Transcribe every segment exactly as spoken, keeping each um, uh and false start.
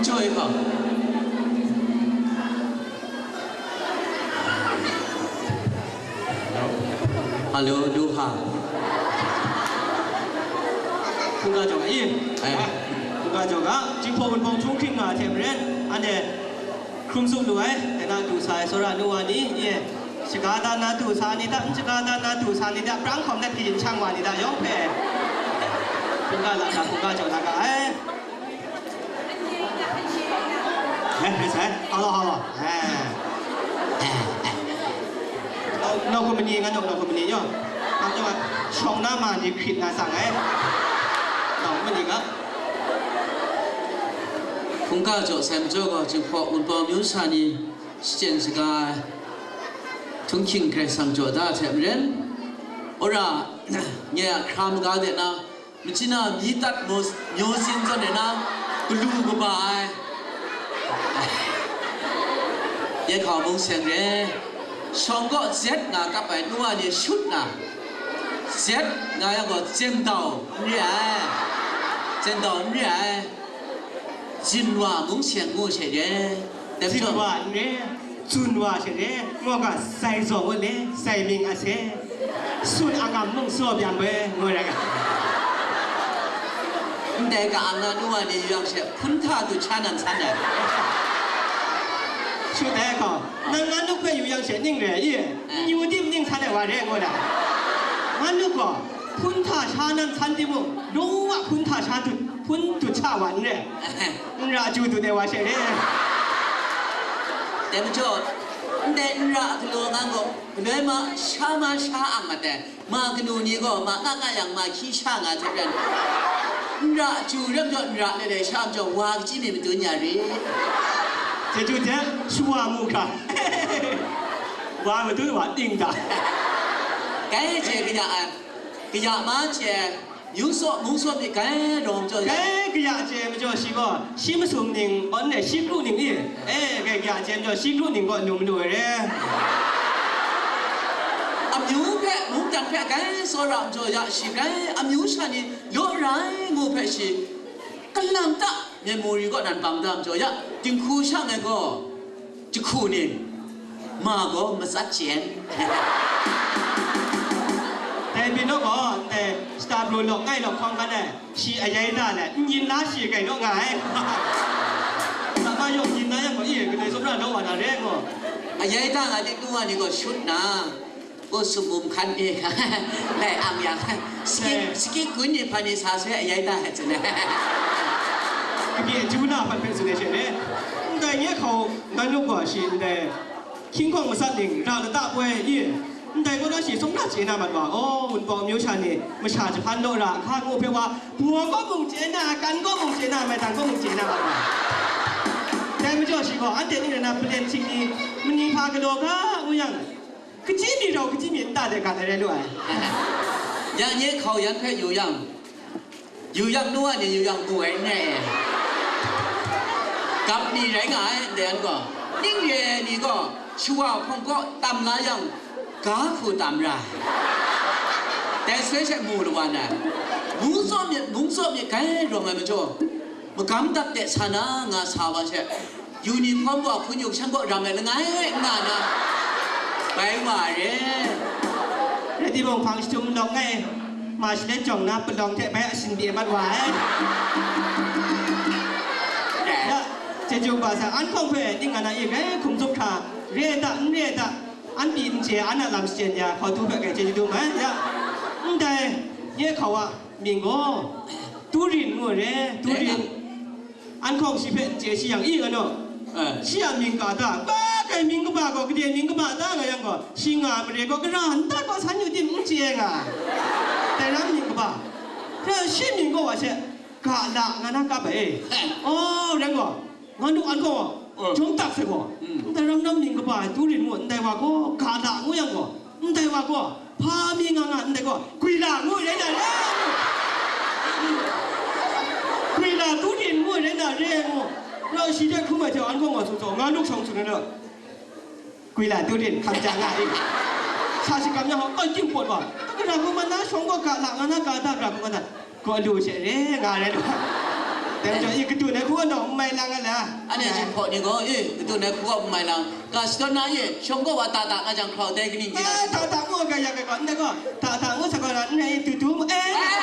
Joy hpa. Hello, du ha. Hkungga jawng a, i? Ai. Hkungga jawng a, Jinghpaw Wunpawng htunghking nga ai hte maren, anhte hkrum tsup lu ai, dai na du sa ai tsawra nu wa ni, i? Shaga dan na du sa ni hta, n shaga dan na du sa ni hta, prang hkawm let kayin shang wa ni hta, yawng hpe hkungga la hkra, hkungga jawng la ga ai. 哎，没事，好了好了，哎，哎，哎，老老公们呢，俺老老公们呢，哟，俺这个上那嘛的 crit 那上哎，老公们那个。 Hkungga jaw sai majaw gaw, Jinghpaw Wunpawng amyu sha ni shachyen shaga ai, htunghking Karai Kasang jaw da ai hte maren, wora nye a hkra maga de na, Machyin a myi tat myu-, myu sin zawn e na, galu kaba ai. Ye hkau mung seng re. Shawng kaw zet nga kap ai nu wa ni shut na, zet nga yang gaw, zendau n re ai. Zendau n re ai. Zin wa mung seng ngu she re. Dai majaw, zin wa n re, zun wa she re, ngu ga, sai zaw ngut le, sai ming a se, sun a ngam mung saw byang bai, ngu ra ga. Ndai ka ang na nu wa ni yu yang she, hpun hta du sha nan san ai. Shu dai gaw, nang ngan nu hpe yu yang she, ning re i? N yu tim ning san ai wa re, ngu ra. Ngan nu gaw, hpun hta sha nan san timung, lung wa hpun hta sha dut, hpun dut sha wa n re. N ra chyu dut ai wa she re. Dai majaw, ndai n ra galaw ngang gaw, galoi ma sha ma sha ang mat ai. Ma kanu ni gaw, ma nga nga yang, ma hkyi sha nga hte ran. N ra chyu ram jaw, n ra le le sha majaw, wa kachyi mi madun ya ri. Chyeju hte, shawa mu hkra. Wa madun wa ting da. Gai je kaya ai, kaya ma je. Yu saw, mung saw myit gai rawng jaw ya. Gai kaya chye majaw shi gaw, shi masum ning, awn e shi kru ning i? E, gai kaya chye majaw shi kru ning gaw lung malu ai re. Amyu hpe, mungdan hpe gai tsawra majaw ya shi gai, amyu sha ni law rai ngu hpe shi, kalang ta memory kaw nan bang da majaw ya, dinghku shang ai gaw, jahku ning, ma gaw matsat chyen. Dai pyi naw gaw, dai shata pru lawk ngai lawk hkawng hkan ai, shi ayai da let, n yin la shi gai naw nga ai. Sa ma yawng yin na yang gaw, i, kadai tsawra naw wa na re gaw. Ayai da nga di nu wa ni gaw shut na, ko sumum hkan e, lai ang yang, saki, saki gun ni hpa ni sa soi ayai da ai tsun ai. Kage ju na hpan hpe tsun ai she ne. Ndai nye hkau, ngan nu gaw shi ndai, hkying hkawng matsat ning, ra lata poi i? Ndai kaw na shi sung na chye na mat wa, aw, Wunpawng amyu sha ni, masha jahpan law ra, hka ngu hpe wa, baw kaw mung chye na, kan kaw mung chye na, maidan kaw mung chye na mat wa. Dai majaw shi gaw, anhte ning rai na, palen hting ni, mani hpa galaw ga, ngu yang, kachyi mi rau kachyi mi nta de ga ai rai lu ai. Ya nye hkau yan hpe yu yang, yu yang nu wa ni yu yang mu ai n rai e. Gap mi rai nga ai, ndai yan gaw. Ning re ai ni gaw, shawa hpawng kaw tam la yang, ga hku tam ra ai. Dai soi she mu lu wa na, mung tsaw myit, mung tsaw myit gai rawng ai majaw, magam dap de sa na nga sa wa she, uniform gaw hpun yu shan gaw ram ai langai n nga na, bai wa re. Rai timung, hpang jahtum lawng ngai, ma shalet jawng na palawng hte bai a shin pyi mat wa ai. Ya, chyeju kaba sa, an hkawng hpe ning nga na i rai hkum tsup hkra, re ai ta, n re ai ta, an pyi n chye, an a lam shachyen ya, hkau tu hpe kai chyeju dum ai. Ya, ndai, nye hkau a mying gaw, Turin ngu ai re, Turin. An hkawng shi hpe n chye shi yang, i, nga naw? Eh. Shi a mying ga da, ba kai mying kaba gaw, gade mying kaba da nga yang gaw, shi nga mare gaw, gara nta gaw san yu tim n chye ai nga ai. Dai ram mying kaba. Hkra shi mying gaw wa she, ga la nga na kap ai. Eh. Oh, rai gaw, nga nu an gaw, eh, jawng tak sai gaw. Hmm. Ndai ram nam mying kaba ai Turin ngu, ndai wa gaw, ga la ngu yang gaw, ndai wa gaw, hpa mi nga nga ndai gaw, Gwila ngu rai na re. Gwila Turin ngu rai na re ngu. Rau shi hte hkrum ai hte an gaw nga tsun taw, nga nuk shawng tsun ai na. Gwila Turin hkam ja nga i. Sa shakam yang hawng, an ting pawt wa. Gara hku man na shawng gaw ga la nga na ga da, gara hku man na. Gaw lu she re, nga rai lu. Dai majaw, i, kadu nai hku gaw n mai lang a la. Anhte jinghpaw ni gaw, i, kadu nai hku gaw n mai lang. Ga shadawn na, i, shawng gaw wa ta ta nga jang hkrau dai kaning di na? Eh, ta ta ngu ga ya ga gaw, ndai gaw, ta ta ngu sa gaw na, ndai du du mu, eh. Ah!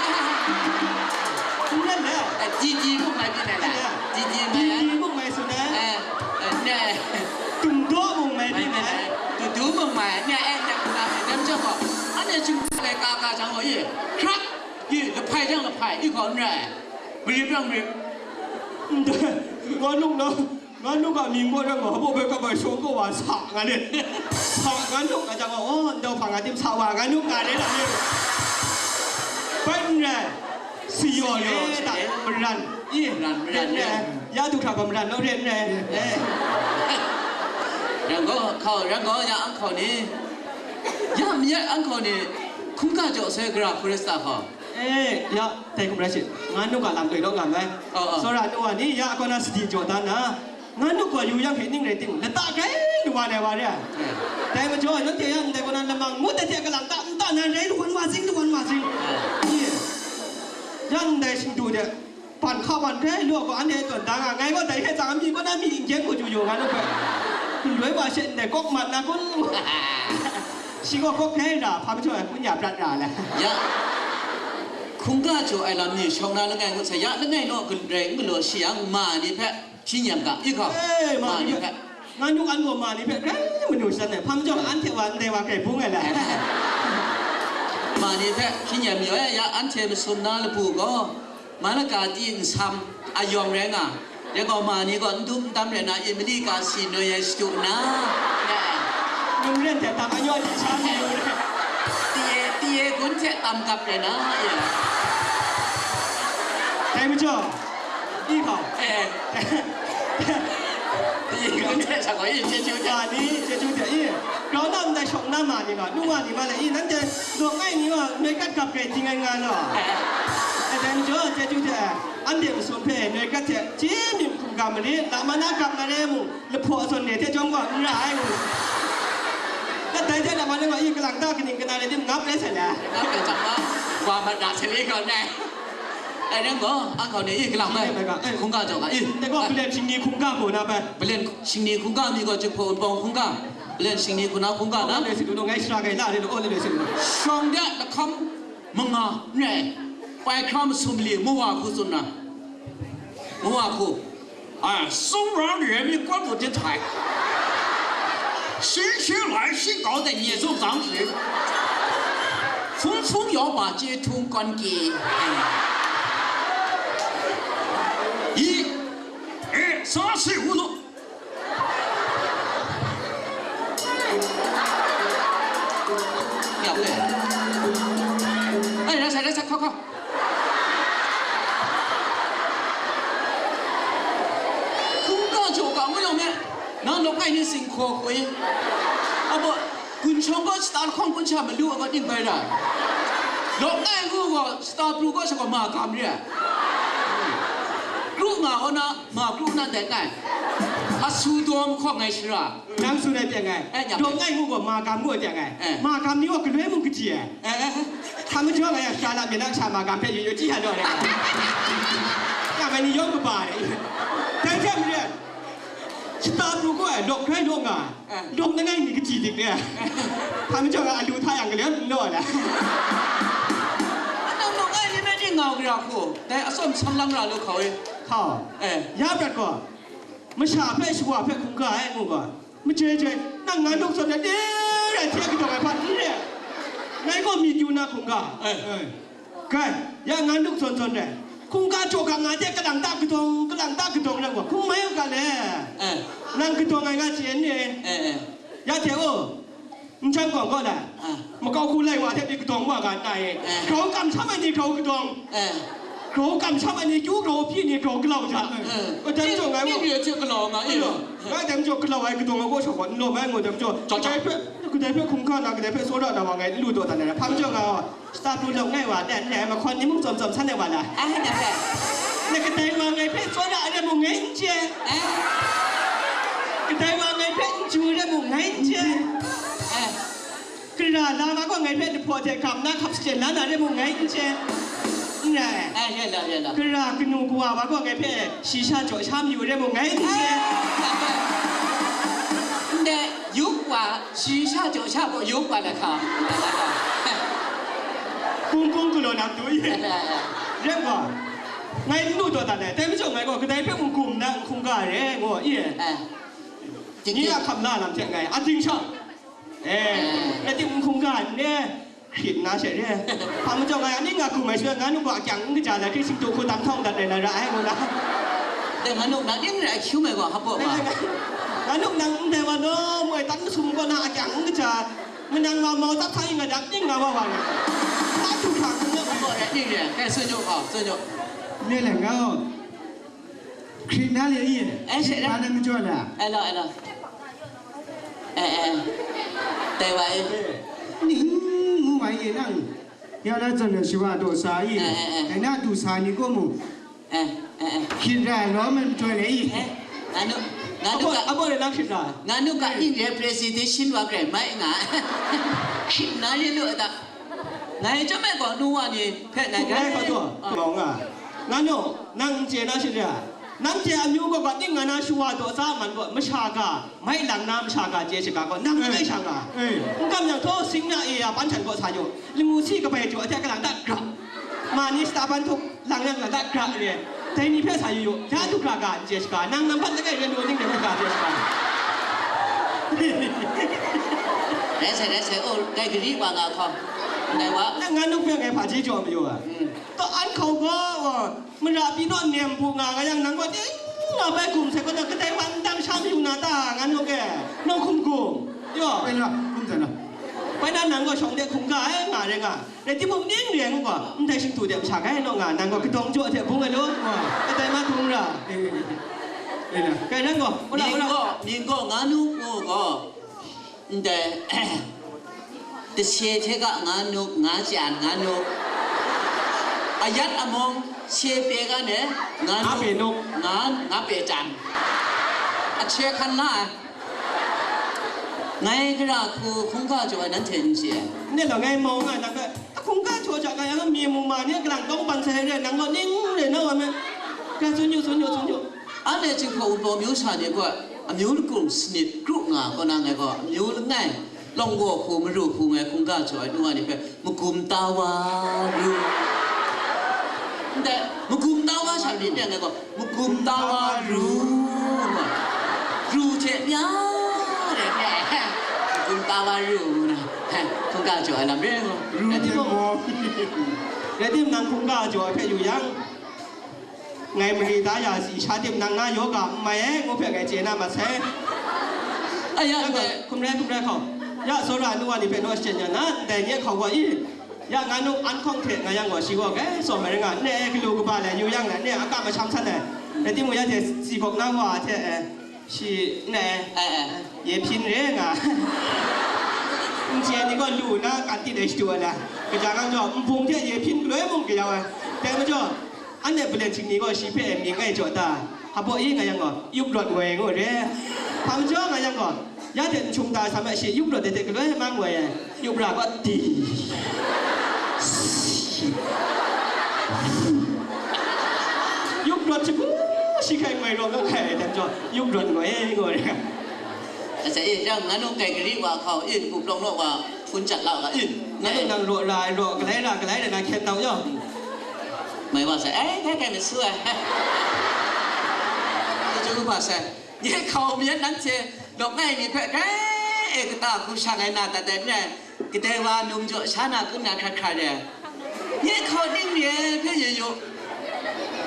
N rai la. Eh, di di mung mai byin ai la. Di di mai la. Di di mung mai tsun ai. Eh, eh, ne. Tum daw mung mai byin ai. Du du mung mai, ne, eh, ne, na, ne, nem jang gaw. Anhte jinghpaw lai ka ka jang gaw, i, hkrak, i, lahpai jang lahpai, i gaw n rai. Marit rang marit. Ndai, nga nung na, nga nung a mying gaw rang nga, hpa bai ka bai shawng gaw wa sa nga le. Sa nga nung nga jang, oh, ndau hpa nga tim sa wa nga nung nga le na le. Bai n rai. Si yaw yaw, si ta, eh. Maran. I, maran, maran, ren rai. Ya du hkra ba maran lo ren rai. Eh. Rang gaw, hkau, rang gaw, ya ang hkau ni. Ya, mi ya ang hkau ni. Hkungga jaw sai gara Khrista hkau. Eh, ya, dai hkum rai shi, nga nu ga lam doi law nga mai. Oh, oh. Tsawra nu wa ni, ya, a kaw na sadi jaw dan na, nga nu gaw yu yang hpe ning rai ting, lata grai lu wa ai wa re ai. Eh. Dai majaw, nanhte ya ndai kaw na lamang ngut ai hte galang ta, nta nan rai lu wan wa zing, lu wan wa zing. Eh. Ye. Ya ndai shingdu de, ban hka ban grai lu gaw, anhte tawn da nga, ngai gaw dai hte tsang mi kaw na mi n gen hku ju yu nga nu hpe. Kun loi wa she ndai kawk mat na kun. Shi gaw hkawk hkrai ra, hpa majaw ai hpun ya prat ra ai. Ya, hkungga jaw ai lam ni shawng na langai ngut sai, ya langai naw gun rai n galaw shi yang, ma ni hpe hpyi nyam ga, i hkau, eh, ma ma ni ni hpe. Nga nu an gaw ma ni hpe grai manu shan ai, hpa majaw anhte wa ndai wa grai bung ai lai. Ma ni hpe hpyi nyam yaw ai, ya anhte masum na labu gaw, Malaka ti nsam ayawng rai nga, ya gaw ma ni gaw n dum n dam rai na, i mali ka si noi ai shadu na, ya. Num ren hte tam anyawng di sha mi yu re. Ti e, ti e gun hte tam gap rai na, ya. Dai majaw, i hkau. Eh. Ti e gun hte sa gaw, i, chyeju hte. Ma ni, chyeju hte, i. Grau na ndai shawng na ma ni gaw, nu wa ni ma le, i, nanhte langai ni gaw, noi kat gap rai ting ai nga law. Eh. Eh, dai majaw, chyeju hte. Anhte masum hpe noi kat hte chye myit hkum ga marit, lamana gap na re mung, lahpaw zawn re hte chyawm gaw n ra ai ngu. Kadai hte lamana gaw, i, kalang ta kaning kana re tim ngap rai sai na. Ngap rai sai na. Wa mat na sai le gaw nai. Ai, nang gaw, ang gaw ni, i, kalang bai. Bai, bai, bai. Hkungga jaw ga, i. Dai gaw, balen shingni hkungga gaw na bai. Balen shingni hkungga mi gaw, jahpaw wunpawng hkungga. Balen shingni hkungga na. Ngai si du, ngai sara gai la, de, o, de, si du. Shawng de, lahkam manga n rai, pai hkra masum mali, mawa hku tsun na, mawa hku, a, sumra ni mi kawt bu jin tai, shi shi lai shi gau de nye zung zang shi, fung fung yawng ba je tung kwan ki, i, e, sa si wu lu. Ya, bai. Ai, rai sai, rai sai, hkau, hkau. Hkungga jaw ga ngu yawng me, nang lawk ai ni sing hkaw hkoi. Abaw, gun shawng gaw shata lahkawng kun sha malu ai gaw ning bai ra. Lawk ai ngu gaw shata pru gaw sha gaw ma gam re ai. Kru nga gaw na, ma kru na dai ngai. Asu daw mahkaw ngai shara. Nang tsun ai pyi ngai. Eh, nyam. Dawng ai ngu gaw, ma gam ngu ai pyi ngai. Eh. Ma gam ni gaw galoi mung kaji ai. Eh, eh, eh. Hpa majaw nga yang, sha la mi na sha ma gam hpe yu yu ji hta law ai. Ya mai ni yawng kaba ai. Dai hte maren, shata pru gaw ai, lawk grai law nga ai. Eh. Lawk langai mi kaji dik re ai. Hpa majaw nga alu hta yang galoi n law ai. Anang lawk ai ni me ni ngau gara hku, dai atsawm san lang ra lu hkau e. Hkau. Eh. Ya prat gaw, masha hpe shawa hpe hkungga ai ngu gaw, majoi joi, nang ngan duk zawn ai, re ai hte kadawng ai hpa n re ai. Ngai gaw myit yu na hkungga. Eh. Gai, ya ngan duk zawn zawn re. Hkungga jaw ga nga de, kalang ta kadawng, kalang ta kadawng rai wa, hkung mai u ga le. Eh. Nang kadawng ai nga chye n re. Eh, eh. Ya hte o, N jang gaw gaw lai. Ah. Makau hku lai wa hte pyi kadawng wa ga n tai? Eh. Grau kamsham ai ni grau kadawng. Eh. Grau kamsham ai ni kyu grau hpyi ni grau galau ja. Eh. Kadai majaw ngai wa. Ni ni hte galau nga, eh. Ngai dai majaw galau ai kadawng ai gaw shawk gaw n law mai ngu dai majaw. Jaw, jaw. Kadai hpe, kadai hpe hkungga na, kadai hpe tsawra na wa ngai n lu taw dan ai. Hpa majaw nga wa. Shata pru lawk ngai wa, dan ngai mahkawn ni mung tsawm tsawm san ai wa la. Ai, na hpe. Na kadai wa ngai hpe tsawra ai rai mung ngai n chye. Ai. Kadai wa ngai hpe n chyu ai rai mung ngai n chye. Ai. Gara la ga gaw ngai hpe jahpaw hte gam na hkap shachyen la na rai mung ngai n chye. N rai. 哎，来了来了。 Gara kanu kawa wa gaw ngai hpe shi sha jaw sha mayu re mung, ngai n chye. 哎，对，有话，许下就下不有话了，看。 Kung kung galaw na matu i. 哎，哎，哎。 Rai gaw, ngai n lu taw dat ai, dai majaw ngai gaw kadai hpe mung gum na n hkungga re, ngu i. 哎。 Nye a hkam la lam hte ngai a ding shawng. Eh, rai tim n hkungga n re, hkrit na she re. Hpa majaw ngai a ning nga gum ai shaloi, nga nu gaw akyang n kaja na, hkrit singtu hku tam htawng dat rai na ra ai, ngu na. Dai nga nu na ning rai hkyu mai gaw, hap gaw nga. Nga nu nang ndai wa naw moi, tan masum gaw na akyang n kaja, manang wa mau tap sa i nga dap ning nga wa wa na. Sa du hkang n nga. Hap gaw rai ning re, kai tsun yu hkaw, tsun yu. Nye le nga o. Hkrit na le i, eh, hkrit na le majaw la. Ai law, ai law. Eh, eh. Dai wa e. Ning ngu wa i nang. Ya na zawn na shawa daw sa i. Eh, eh, eh. Dai na du sa ni gaw mu. Eh, eh, eh. Hkrit ra law man majaw le i. Eh, nga nu, nga nu Abo, ka, abo le lang hkrit ra. Nga nu ka ning re presentation wa krai mai nga. Hkrit na le lu da. Ngai chyawm ai gaw nu wa ni hpe ngai Hkrit rai hkau taw, ah. Mawng a. Nga nu, nang n chye na shada? Nanhte amyu gaw ning nga na shawa daw sa man gaw, masha ga, mai lang na masha ga chye shaga gaw, nang Eh. Langai sha nga. Eh. N kam yang htaw, sing na e ya, ban htan gaw sa yu. Lamu si kabai jaw, a hte kalang da grap. Ma ni shata ban htuk, lang yang da grap re. Dai ni hpe sa yu yu. Ya du gra ga n chye shaga. Nang nambat langai re lu ning rai ga chye shaga. Rai sai, rai sai. Oh, dai gari wa nga hkawm. Ndai wa. Nang nga nu hpe ngai hpaji jaw mayu a. Hmm. Taw an hkau gaw, mara pyi naw nem bu nga nga yang nang gaw ting nga bai gum sai gaw, nang kadai wa n dang sha mayu na ta, nga nu e, nang hkum gum. Yo. Bai na, hkum sai na. Bai na nang gaw shawng de hkum ga ai, nga re nga. Rai timung, ning re ai ngu gaw, ndai shingtu de masha gai naw nga, nang gaw kadawng jaw hte bung ai lu, nga, kadai ma htum ra. Eh, eh, eh, eh, eh. Kai ran gaw, ura, ura. Mying gaw, mying gaw, nga nu ngu gaw, ndai, tache hte ga nga nu, nga jan, nga nu. Ayat amawng, che pye ga ne, nga nu, nga pye nu. Nga, nga pye jan. Ache hkan la ai. Ngai gara hku hkungga jaw ai nanhte n chye ai. Ne law, ngai mau nga, nang hpe hkungga jaw ja ga yang, mye mu ma ni galang tawng ban sai re, nang gaw ning re na wa me. Ga tsun yu, tsun yu, tsun yu. Anhte Jinghpaw Wunpawng myu sha ni gaw, amyu lakum sanit kru nga, kaw na ngai gaw, amyu langai, lawng gaw hku, maru hku ngai hkungga jaw ai nu wa ni hpe, Magum tawa ru. Ndai, magum tawa sha myit myit ngai gaw, magum tawa ru. Ru hte mya, re mya. Magum tawa ru ngu na. Hkungga jaw ai lam re ngu. Ru hte mo. Rai tim nang hkungga jaw ai hpe yu yang, ngai mari da ya si, sha tim nang na yoga n mai e, ngu hpe ngai chye na masai. Aya, Nang gaw, ndai. Hkum rai, hkum rai hkau. Ya, tsawra nu wa ni hpe naw shachyen ya na, ndai nye hkau gaw i. Ya, nga nu an hkawng hte nga yang gaw, shi gaw grai tsawm ai rai nga, ne e galu kaba lai yu yang na, ne a kap masham san ai. Rai timung, ya hte si gawk na wa hte, eh, shi, ne e, eh, eh, ye hpyin re nga. N chye ni gaw lu na, kan tit ai shadu ai la. Kaja kang jaw, nbung hte ye hpyin galoi mung kayau ai. Dai majaw, Anhte Balen Htingni gaw shi hpe mying ai jaw ta? Hpa baw i nga yang gaw, yup rawt ngoi ngu re. Hpa majaw nga yang gaw, ya hte n htung ta sam ai shi yup rawt ai hte galoi ma ngoi ai. Yup ra gaw, di. Yup rawt shagu shi hkai ngoi rawt nga hkai ai dan jaw, yup rawt ngoi ngu re. Asa e, yang nga nung kai gari wa hkau, e, kup long lo wa, hpun jat la ga, e. Nga nung nang raw ra ai, raw galai ra, galai ra na hkyen nau yawng. Mai wa sai, ai, kai, kai, masu ai. Chyeju kaba sai. Nye hkau mi nanhte, lawk ngai mi hpe, kai, e, kata hku shang ai na, dat ai, kadai wa num jaw sha na, kun na hkra hkra re. Nye hkau ning re hpe ye yu.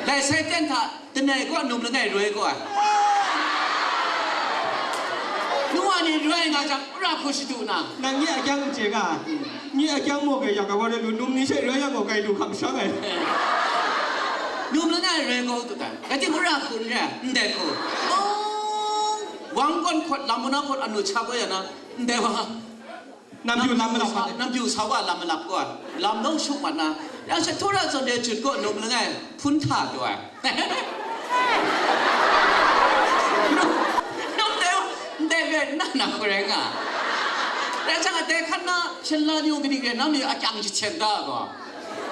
Lai sai ten hta, Langai gaw num langai roi gaw ai. Nu wa ni roi nga jang, ra hku shadu na. Nang nye a kyang n chye ga? Nye a kyang maw grai yang, kawa de lu num ni she roi yang gaw, grai lu hkam shang ai. Num langai roi gaw tu dan. Rai timung, ra hku n rai, ndai hku. Oh, wang gawn hkawt, lam muna hkawt, anu chap wa ya na, ndai wa. Namju lam malap, namju sa wa lam malap gaw, lam long shuk mat na, yang she htura zawn de jut gaw num langai hpun hta taw ai. Num de, ndai rai nna na hku rai nga. Rai jang, dai hkan na shanla ni yawng kaning rai, nam ni akyang jahten da gaw.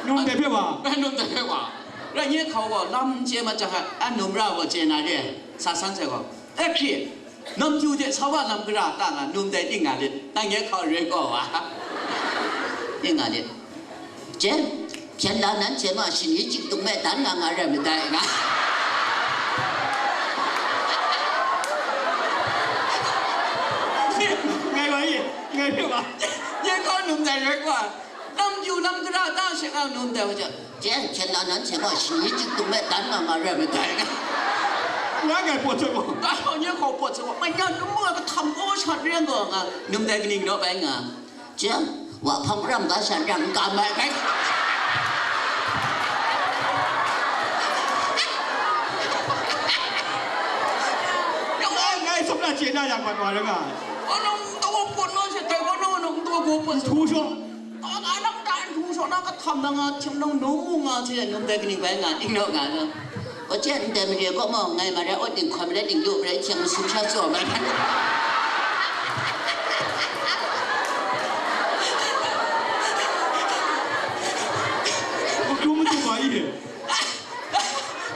Num dai hpe wa. Num dai hpe wa. Rai nye hkau gaw lam n chye ma jang, a num ra gaw chye na re, sa san sai gaw, e hkri, nam ju de sa wa lam gara ta nga, num dai ting nga lit, nang nye hkau re gaw wa. Ting nga lit. Jen, hpyen la nan hte ma shani chingtung me dan nga nga rai madai nga. Ngai wa ye, ngai hpe wa. Nye hkau num dai rai gaw. Lam yu lam gara ta she nga num dai wa ja. Jen, hpyen la nan hte ma shani chingtung me dan nga nga rai madai nga. Nga ngai pawt sai gaw. Nga gaw nye hkau pawt sai gaw. Mai nga num nga kahtam kaw shat ren gaw nga num dai kaning naw bai nga. Jen, wa hpang ram ga sha rang ga mai bai. Ngai, ngai sop na chye na yang mat wa rai nga. Anang taw pawt na she tai gaw, nang anang taw gaw pawt. Htu shaw. Ka, ka nang tai htu shaw na, kahtam na nga, htim nang num mu nga, hte num dai kaning bai nga, ning naw nga, nga. Ko che ndai mare ko mo, ngai mare o ting hkawm re, ting yu re, htiang masum sha tsaw mare. Makrum tu ma i de.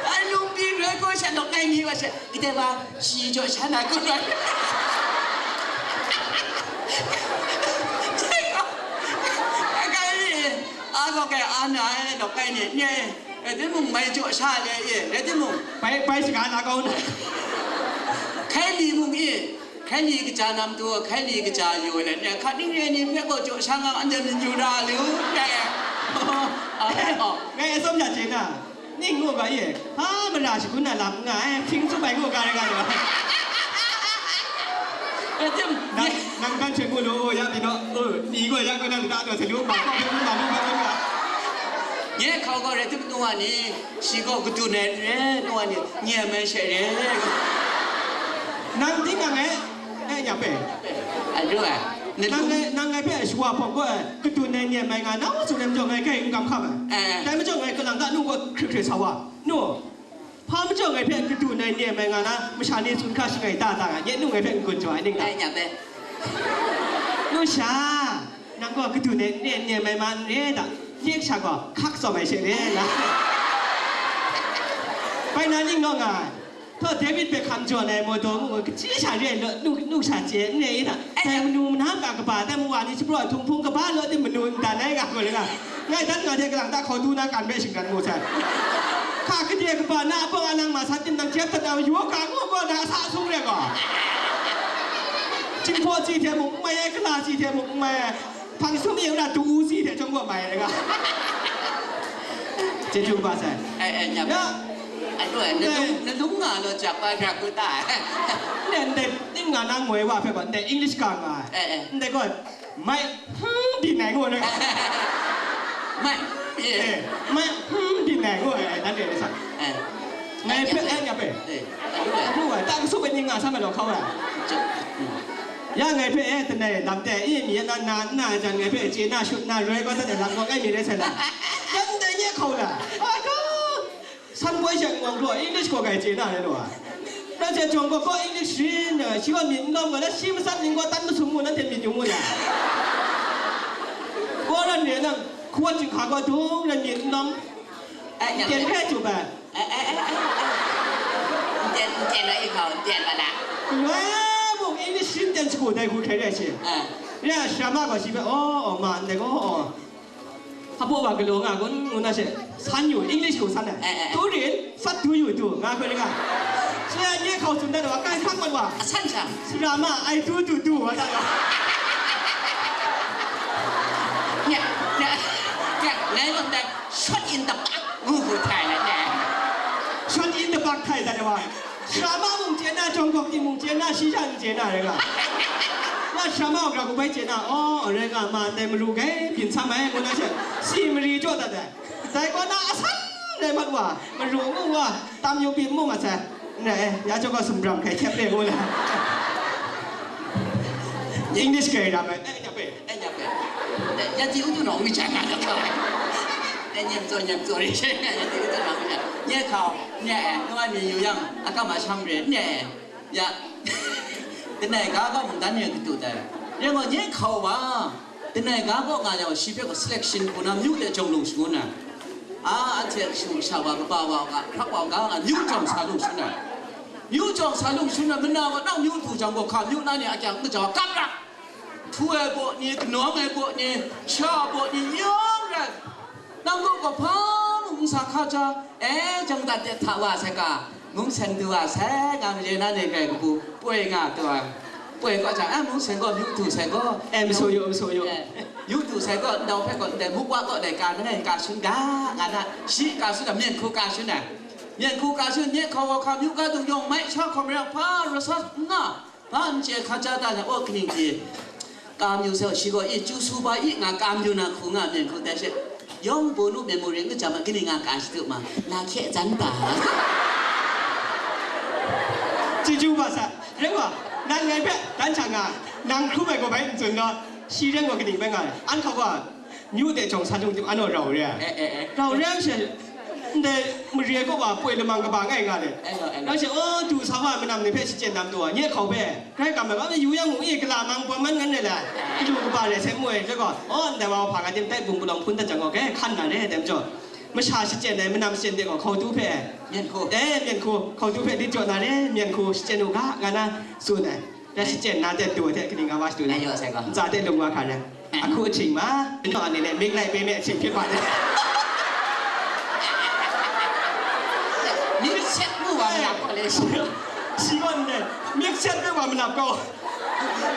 Ai, num byin rai gaw, sha dawk nai ni wa she, gade wa, shi jaw sha na kun rai. Akai, a gaw kai a na ai, dawk kai ni, nye, rai timung, mai jaw sha le e, rai timung. Bai, bai shaga na kau na. Hkai ni mung e, hkai ni kaja nam tu, hkai ni kaja yu le, nye, hka ning re ni hpe gaw jaw sha nga, anhte myit yu na lu, nye. Ngai atsawm ya chye na. Ning ngu ga ye, hpa mara shagun na lam n nga ai, hpring tsup ai ngu ga rai nga lu ai. Nang, nang hkan hte ngu lu, ya pyi naw, u, ni gaw ya gaw na lata taw hte lu, ma gaw hpe ngu ma lu hpe ngu ga. Nye hkau gaw rai tim nu wa ni, shi gaw kadu nai n re, nu wa ni, nye mai she re. Nang tinang e, e, nya pe. A ru ai. Nang ngai, nang ngai hpe shawa hpawng gaw ai, kadu nai nye mai nga, nang wa tsun ai majaw ngai hkai n kam hkam ai. Eh. Dai majaw ngai kalang ta nu gaw hkrit hkrit sa wa. Nu, hpa majaw ngai hpe kadu nai nye mai nga na, masha ni tsun hka shangai ta ta nga, nye nu ngai hpe n-gun jaw ai ning ta. Ai, nya pe. Nu sha, nang gaw kadu nai nye nye mai ma n re ta, nye kasha gaw hkak tsawm ai she re la. Bai na ning naw nga ai. Htaw David hpe hkam jaw ai mawdaw ngu, kachyi sha re ai law, nu, nu sha chye n re i hta? Dai manu muna ga kaba, dai mawa ni shapraw ai htunghpung kaba law tim manu n dan ai ga gaw le ga, ngai dan nga de galang da hkau du na kan hpe shingran mu sai. Hka gade kaba na abang alang ma san tim nang jep dat na, yaw ka ngu gaw na sa sung re gaw. Jinghpaw si hte mung n mai ai, gala si hte mung n mai ai. Hpang sum e, wora du u si hte chyawm gaw mai ai ga. Chyeju kaba sai. Eh, eh, nyam. Ya. Anu, eh, nadung, nadung nga lo jak pa brak ku ta. Ne, ne, ning nga na ngoi wa hpe gaw, ne, English ka nga ai. Eh, eh. Ne gaw, mai, hmm, di nai ngu na. Mai, hmm, eh. Eh, mai, hmm, di nai ngu ai, dan de sa. Eh. Ngai hpe, eh, nya hpe. Eh, anu, eh. Anu, eh, tang su bai ning nga sa ma law hkau ai. Chok. Hmm. Ya ngai hpe e, langai lam de, e, mi na, na, na, jan ngai hpe chye na, shut na, roi kau dat ai lam kaw ngai mi rai sai la. Yan dai nye hkau la. Aduh! San poi shang wang gaw English kaw kai chye na rai lu a. Na hte jawng kaw kaw English rin, shi gaw myit n lawm gaw, na shi masat ning gaw tan masum mu, nanhte myit yu mu ya. Gaw ran re nang, hkuat jinghka gaw dung ran myit n lawm. Ai, nya. Tyen hpe jup ai. Ai, ai, ai, ai, ai. N tyen, n tyen la, i hkau, n tyen la na. Galoi mung English rin tyen shagu dai hku hkrai rai shi. Ah. Ya, shama gaw shi hpe, "Oh, oh, ma, ndai gaw, oh. Hpa baw wa galaw nga kun," ngu na she, san yu, English gaw san ai. Eh, eh, eh. "Tu rin, what do you do?" nga hkoi nga. Shi ya nye hkau tsun dat wa, kai hkang mat wa. A san sha. "Sara ma, I do, do, do," wa dat wa. Nya, nya, nya, ngai gaw ndai, "Shot in the back," ngu hku htai na ne. "Shot in the back" htai dat wa. Shama mung chye na, jawng gawk ting mung chye na, shi sha n chye na rai nga. Wa shama wa gra gu bai chye na, aw, rai nga, ma ndai maru gai byin sam ai, ngu na she, si mari jaw dat ai. Dai kaw na asan rai mat wa, maru ngu wa, tam yu byin mu mat sai. Ndai, ya jaw gaw sumram hkai hkyep re ngu na. English kai ram ai, eh, ya pe. Eh, nya pe. Eh, ya ji u tu nong mi chan na ka. Eh, nyem tso, nyem tso re she, ya ji u tu nong mi chan. Nye hkau, nye, eh, nwa mi yu yang, a kam a sham re, nye, eh. Ya. Tenai ga gaw mungdan ni katu tai. Rai gaw, nye hkau wa, tenai ga gaw nga yang, shi hpe gaw selection hku na, myu de jawng lung shangun na. A, anhte kashu kasha wa kaba wa u ga, hkrak wa u ga, nga myu jawng sa lu shangun ai. Myu jawng sa lu shangun ai, mana wa nang myu du jang gaw, hka myu na ni a kyang n kaja wa kap ra. Htu ai baw ni, kanawng ai baw ni, sha ai baw ni, yawng rai. Nang gaw gaw hpa mung n sa hka ja, e, jang dat de hta wa sai ga, mung seng du wa sai, nga mare na ni grai kabu, poi nga tu ai. Poi kaw jang, e, mung seng gaw, myu du sai gaw. E, masaw yaw, masaw yaw. E, myu du sai gaw, ndau hpe gaw, ndai muk wa gaw, dai ka, nangai ka shun ga, nga na, shi ka shun ga, myen hku ka shun ai. Myen hku ka shun, nye hkaw wa hka myu ga dung yawng mai, sha hkawm rai hpa, rasa n nga. Hpa n chye hka ja ta na, aw, kaning pyi? Kam yu sai, shi gaw, i, chyu su ba i, nga kam yu na hku nga myen hku tai she, yawng bawnu memory n kajam ai, kaning nga ka shadu ma, na hkye jan ba. Chyeju ba sa, rai wa, nang ngai hpe dan hta nga, nang hkrum ai gaw bai n tsun gaw, shi rai wa kaning bai nga ai, an hkau wa, myu de jawng sa lung tim, anhte rau re ai. Eh, eh, eh. Rau re ai she, ndai mare kaw wa poi lamang kaba ngai nga le. Eh, eh, eh. Rau she, oh, du sa wa manam ni hpe shachyen dam du wa, nye hkau hpe. Grai kam ai, ba yu yang mu e, kala mang bawm man ngan re la. Kaju kaba re sai mu ai, rai gaw, oh, ndai wa hpa nga tim, dai bung palawng hpun dat jang gaw, grai hkan na re, dai majaw. Masha shachyen ai, manam shachyen de gaw, hkau du hpe. Myen hku. Eh, myen hku, hkau du hpe dit jaw na re, myen hku, shachyen u ga, nga na, tsun ai. Dai shachyen na de du hte kaning nga wa shadu na. Ayo, sai gaw. Ntsa de lung wa hkra na. Eh. Ahku ahkying ma, nang ani le mik lai pe me ahkying hpyi pa de. Mik set mu wa malap gaw le shi. Shi gaw ne, mik set pe wa malap gaw.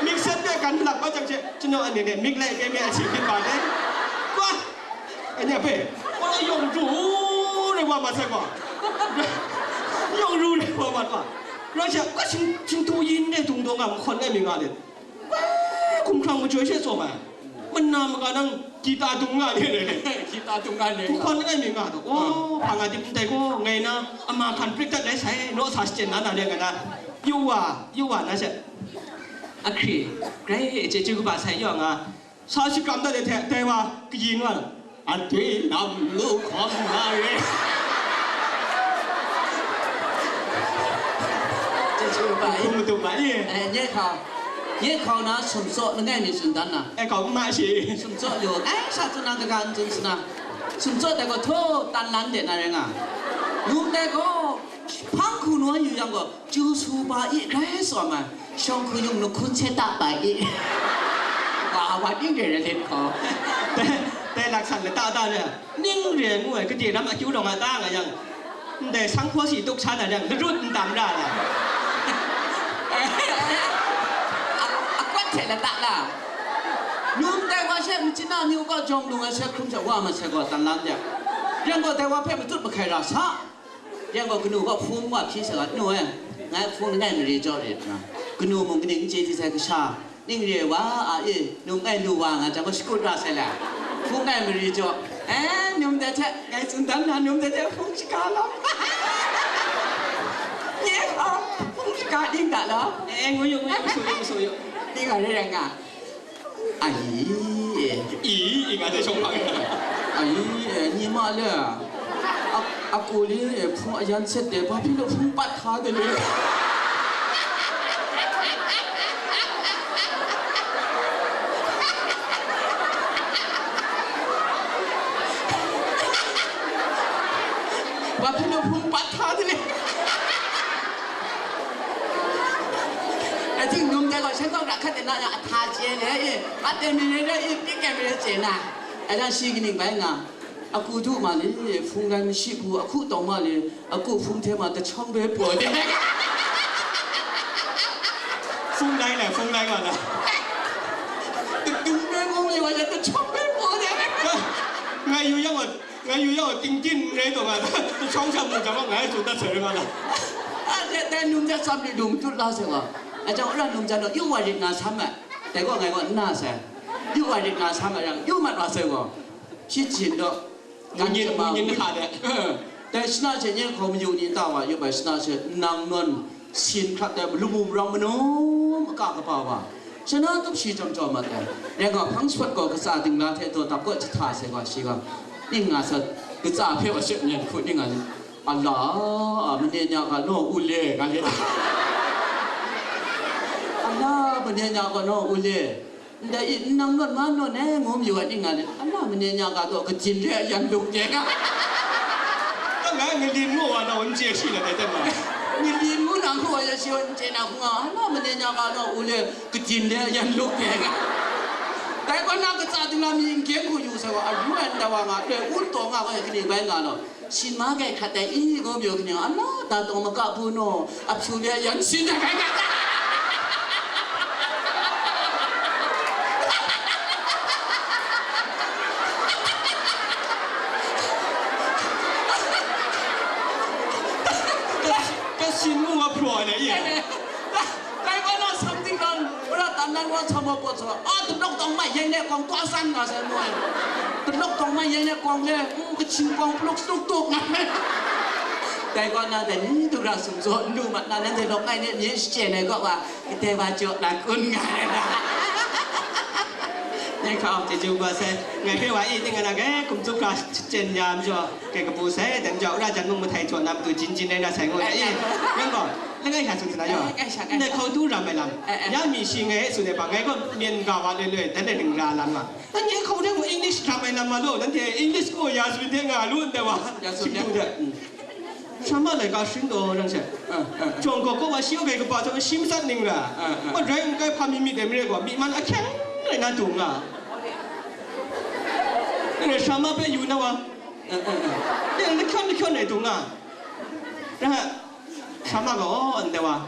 Mik set pe kan malap gaw jang she, jinaw ani le mik lai pe me ahkying hpyi pa de. Kwa! Anya pe, wala yawng ru re wa ma sai gaw. Yawng ru re wa ma gaw. Rau she, kwa shing, shingtu yin ne dung dawng a mahkawn ai mi nga le. Wa, hkumhkrang majoi she tsawm ai. Mana maga nang gita dung nga le. Gita dung nga le. Mahkawn ai mi nga dawng. Oh, hpa nga dip ndai gaw, ngai na, ama hkan prik dat lai sai, naw sa shachyen na na le nga na. Yu wa, yu wa na she. Ahkri, grai chyeju kaba sai yaw nga. Sa shakram dat ai hte, dai wa kayin wa, anhte lam lu hkawm nga re. Chyeju kaba i. Hkum matum ma i. Eh, nye hkau, nye hkau na sumtsaw langai mi tsun dan na. Eh, hkau n ma shi. Sumtsaw lu, eh, sha tsun na kaga n tsun suna. Sumtsaw dai gaw htaw tan lan de na rai nga. Num dai gaw, hpang hku naw yu yang gaw, Chyu su ba i grai tsawm ai, shawng hku yung nuk hkun hte ta bai i. Wa wa ning re re let hkaw. Dai, dai laksan lata ta re, ning re ngu ai, gade ram akyu rawng a ta nga yang, ndai sanghpaw si tuk sa na yang, larut n tam ra la. A, akwat hte lata la. Num dai wa she, machyin na myu kaw jawng lung ai she hkrum she wa ma she gaw, tan lam de. Yang gaw dai wa hpe matut mahkai ra sa. Yang gaw kanu gaw hpung wa hpyi sa ga, "Nu e, ngai hpung langai mare jaw re," nna, kanu mung kaning n chye di sai, kasha ning re wa a e, num ngai lu wa nga jang gaw shakut ra sai la, hpung langai mare jaw, eh, num de hte ngai tsun dan na, num de hte hpung shaga lam. Nye hkau, hpung shaga ding da law? Eh, ngu yu, ngu yu, masu yu, masu yu. Ding a re rai nga. Ai, i, i, nga dai shawng hpang. Ai, e, ni ma le. A, a ku li, e, hpung a yan set de, ba pyi lo hpung pat hta de le. Ba pyi lo hpung pat hta de le. Ating num dai gaw, shen gaw ra hkat de na, a hta chye le, e, a teng mi re re, e, pyi keng mi re chye na. Aja shi kaning bai nga, a ku du ma le, hpung lai mashi hku, a hku tawng ma le, a ku hpung hte ma, tahchyawng bai paw de. Hpung lai na, hpung lai ma na. Dung bai mung le wa, tahchyawng bai paw de. Ngai yu yang wa, Ngai yu yau tingting n rai taw nga, tahchyawng sha mu jang gaw ngai tsun dat sai rai nga na. A, dai, dai num ja tsam ni dung tut la sai gaw. A jang, wora num ja naw, yu wa rit nga sam ai. Dai gaw ngai gaw n na sai. Yu wa rit nga sam ai yang, yu mat wa sai gaw. Shi jin daw. Ngun yin, ngun yin hka de. Dai shana hte nye hkaw mayu ni ta wa, yu bai shana hte nang nawn. Sin hkrat ai, malu mu marang manu, maka kaba wa, shana tup shi jawm jawm mat ai. Rai gaw, hpang shawt gaw, katsa dingla hte daw dap gaw, jahta sai gaw, shi gaw, ning nga sa, katsa hpe wa shep nyan hku ning nga ni, "Ala, mane nya ga naw u le," nga le. "Ala, mane nya ga naw u le." Ndai i, "N nang nawn ma nawn e," ngu mayu ai ning nga le, "Ala, mane nya ga gaw, kajin re ai yan luk de nga." Ngalin ngu wa na, n chye shi na, dai dan ma. Ngalin ngu na, ngu wa ya shi, n chye na, ngu nga, ala mane nya ga na, u le, katin le, yan luk de nga. Dai gaw na, katsa ting na, mi n kyeng hku yu sa wa, a yu ai nta wa nga, le, un taw nga, wa ya, kaning bai nga law. Shin ma gai hkat dai, i, ngu myu kaning, ala, da taw maka bu no, a hpyu le, yan sin dai bai nga. Ka sin mu wa pru ai le, ye. Dai wa na something wrong. Ura tan nan wa chama po chama. A, tu dok dong mai yang ne kong tua san nga sai mo. Tu dok dong mai yang ne kong le, mm, kachin kong pluk stuk tuk nga. Dai wa na dai ni tu ra sum zo ndu ma na nan de lok ngai ne mye shi che ne ko wa. Kade wa jaw na kun nga ai na. Ngai hkau, chyeju kaba sai, ngai hpe wa i ning nga na, kai, kumtsup ga shachyen ya majaw, kai kabu sai, dai majaw, Wora jan mung mahtai jaw na matu jin jin rai na sai ngu ai i. Nang gaw, langai sha tsun sa na yaw. Ai, ai sha, ai sha. Ndai hkau tu ram ai lam. Ai, ai. Ya mi shi ngai e tsun ai hpa, ngai gaw myen ga wa loi loi, dan dai ning ra lam nga. Nanhte hkau hte mung English ram ai lam ma law, nanhte English gaw ya tsun hte nga lu ndai wa. Ya tsun hte. Shim tu hte. Mm. Shama laika sharin taw nang she. Ah, ah, ah. Jawng gaw kaw wa shi kaw kai kaba jawng shi matsat ning ra. Ah, ah. Kaw dai n kai hpa mi myit ai mare gaw, myi man ahkyeng rai na dung nga. Nang rai shama hpe yu na wa. Ah, ah, ah. Nang lahkyawn lahkyawn rai dung nga. Ra, shama gaw, oh, ndai wa.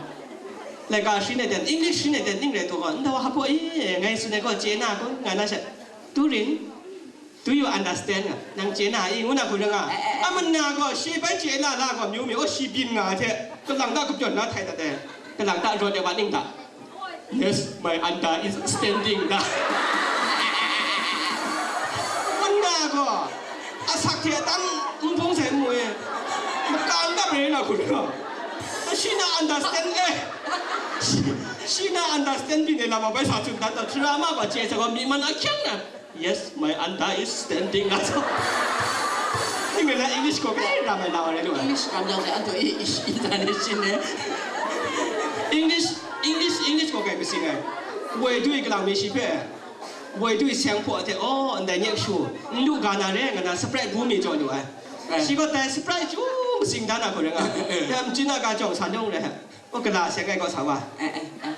Laika sharin ai ten, English sharin ai ten, ning rai taw gaw, ndai wa hpa i, ngai tsun ai gaw, chye na kun, nga na she. Turin. Do you understand? Nang chye na i, ngu na hku ring a? Eh, eh, eh. A mana gaw, shi bai chye na la gaw, myu mi, o, shi byin nga hte, kalang ta kapyawn na htai dat ai, kalang ta rawt ai wa ning ta? Yes, my anda is standing da. Mana gaw, asak hte dan n bung sai mu e, makang da re na hku ring a? Shi na understand, eh, shi, shi na understand byin ai lam a bai sa tsun dan ta, drama gaw chye sa gaw, myi man ahkyeng na. Yes, my anda is standing. Ning na English gaw kai ram ai na wa rai lu ai. English ram jang se, anto i, i, international. English, English, English gaw kai masing ai. Woi dui kalang mi shi hpe. Woi dui seng hpaw hte, oh, ndai nye shu. N lu ga na re, nga na Sprite bu mi jaw lu ai. Eh. Shi gaw dai Sprite chyu masing dan a hku ring a. Eh, eh. Dai machyin a ga jawng sa nung re. Oh, kala seng ai gaw sa wa. Eh, eh, eh.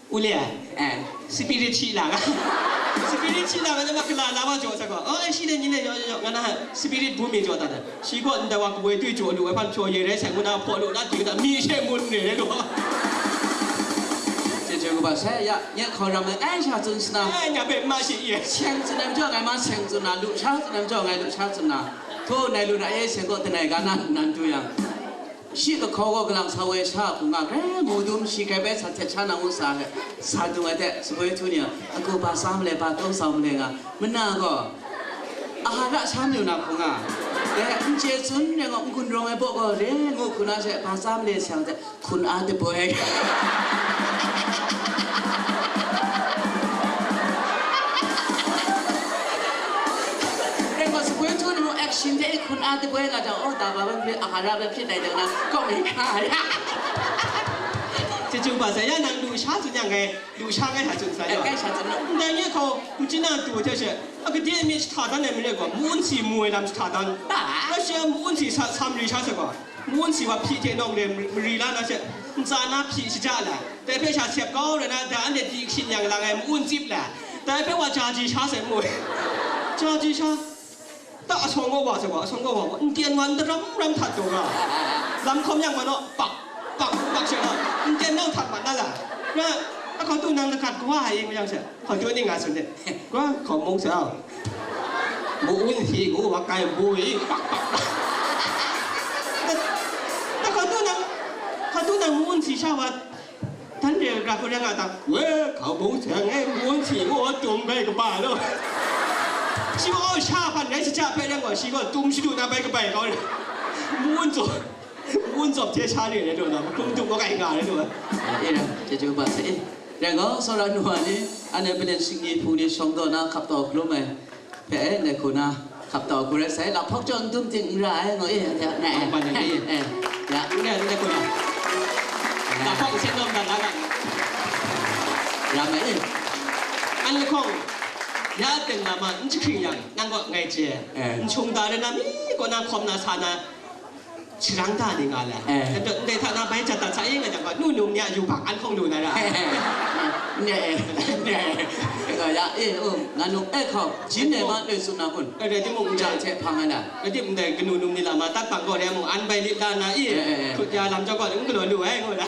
U le ai, eh, spirit shi la nga. Spirit shi la nga, ma kala la wa jaw sa gaw. Oh, ai shi le ni le yaw, yaw, yaw, nga na spirit bu mi jaw ta da. Shi gaw ndai wa kawoi tui jaw lu ai hpan jaw ye rai sai ngu na hpaw lu na tui da mi she ngun re lu. Chyeju kaba sai ya, nye hkau ram ai, ai sha tsun sna. Ai, nya pe ma shi ye. Seng tsun ai majaw ngai ma seng tsun na, lu sha tsun ai majaw ngai lu sha tsun na. Hto nai lu na ye seng gaw tenai ga na nan du yang. Shi kahkau gaw kalang sa woi sha hku nga, grai mu dum shi grai bai sa htet sha na ngu sa ai, sa dung ai hte, shaboi htu ni a, aku ba sa ma le, ba taw sa ma le nga, mana gaw, a hara sha mayu na hku nga, dai n chye tsun rai gaw, n gun rawng ai baw gaw, re ngu hku na she, ba sa ma le shang hte, hkun a taboi. Rai gaw, shaboi htu ni mung action hte hkun a taboi nga jang, oh, da ba bai hpyi, a hara bai hpyi dai dang na, kawng ni hkra ya. Chyeju kaba sai ya nang lu sha tsun yang ngai, lu sha ngai hta tsun sa ya. Ngai sha tsun lu. Ndai nye hkau, machyin a tu hte she, a gade mi jahta dan ai mare gaw, mu-un si mu ai lam jahta dan. Ba? Rai shi a mu-un si sa, sa mari sha sai gaw, mu-un si wa hpyi hte nawng re mari la na she, ntsa na hpyi shaja la. Dai hpe sha sep kau rai na, da anhte pyi kashin yang lang ai mu-un tsip la. Dai hpe wa jaji sha sai mu ai. Jaji sha. Ta asawng gaw wa sai wa, asawng gaw wa, wa, n tyen wa, n daram ram htat taw ga. Lam hkawm yang ma naw, pak, pak, pak sha na, n tyen nau htat mat na la. Na, a hkau tu nang lagat kawa ai ing yang sha, hkau tu ning nga sun de. Kawa, hkau mung sa. Mu-un si ngu wa kai bui, pak, pak, pak. Na, na hkau tu nang, hkau tu nang mu-un si sha wa, Tan re ga hku rai nga ta, we, hkau bung seng e, ngun si ngu tum bai kaba lo. Shi gaw sha hpan rai shaja hpe rai gaw, shi gaw tum shadu na bai kabai kau re. Ngun zaw, ngun zaw hte sha re rai lu na, hkrum tum gaw kai nga rai lu. E, chyeju ba se. Rai gaw, tsawra nu wa ni, anhte malen shingni hpung ni shawng daw na hkap taw hkrum ai. Hpe, ngai hku na, hkap taw hku rai sai, lahpawk chyawm n dum ting n ra ai, ngu e, ya, na e. Hkap taw hku rai. Eh, ya. Ngai, ngai hku na. Lahpawk n seng nawm dan la nga. Ram ai e. An lahkawng, ya teng na ma, n jahkring yang, nang kaw ngai chye. Eh. N shung da rai na, mi kaw na hkawm na sa na, Sharang da ni nga la. Eh. Ndai hta na bai jat dat sa e nga jang gaw, nu num ni a yubak an hkawng lu na ra. เนี่ยเนี่ยก็อยากเออเออ งานนกเอ้ยเขาชิ้นไหนบ้างเอ้ยสุนาคุณ Rai timung, จ่าเชะพังอันน่ะ rai timung dai kanu num ni la ma tat pang gaw rai mung an bai lit la na i. Eh, eh, eh. Hkut ya lam jaw gaw, n galaw lu ai ngu la.